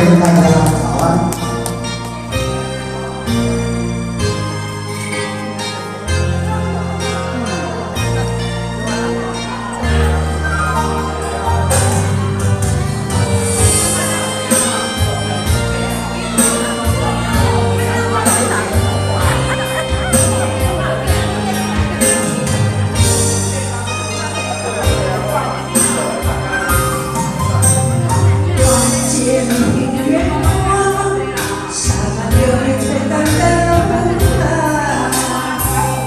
大家早安。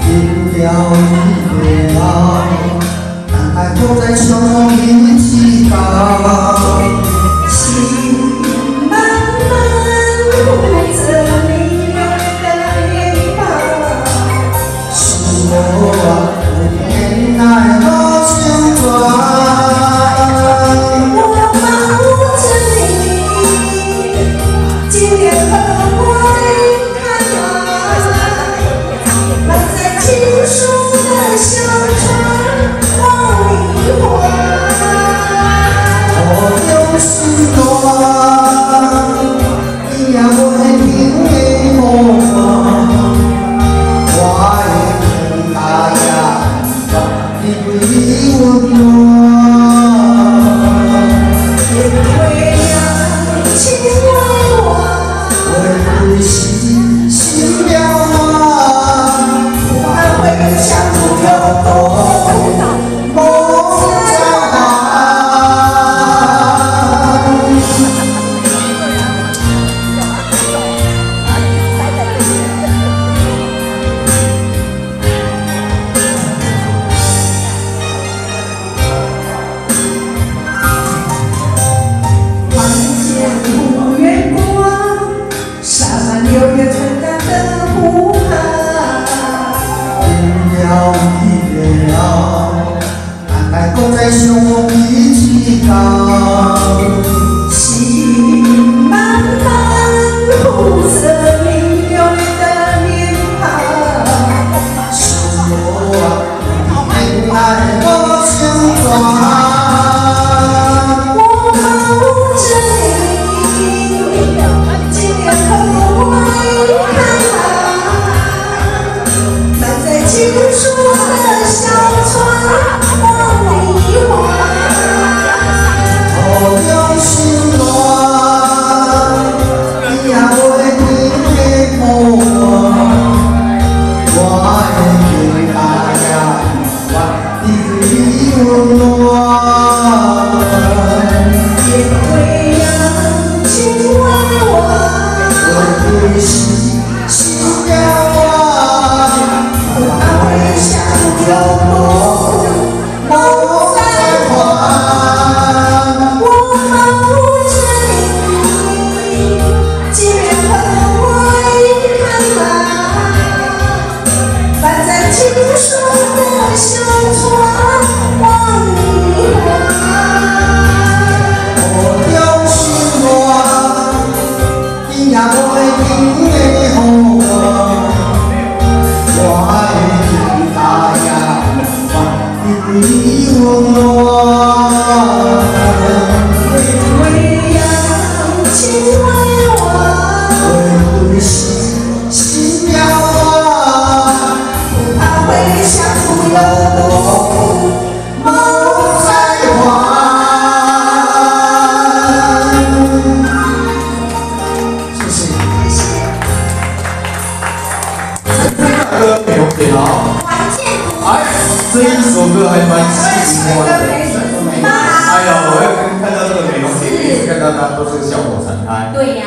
一了，等待搁再相逢一起到。心茫茫，护着你的脸庞，是我无奈无相传。我抱着你，今夜和我看满载情书的小船望你还。我有心暖，你也袂听的好话，我的天涯也你归温暖。因为两情为我，为归心心了暖，不怕回乡不有风，梦再还。万箭护月光，沙山六月传达的呼喊。一了一了，等待搁再相逢一起到。心茫茫，护着你留恋的脸庞。是我无奈无相传。我抱着你，今夜和我看满载情书的小船望你还。我有心暖，你也袂听的好话，我的天涯也愿你温暖。因为两情为我，为归心心了暖，不怕回乡有梦，梦再还。我抱着你，今夜和我看满载情书的小船望你还。我有心暖，你也袂听的好话，我的天涯也愿你归温暖。因为两情为我，为归心心了暖，不怕回乡不有梦，梦再还。谢谢。谢谢。歌美容姐哦，哎，这一首歌还蛮吸引我的。哎呀，我要看到这个美容姐，每次看到她都是笑口常开。对呀。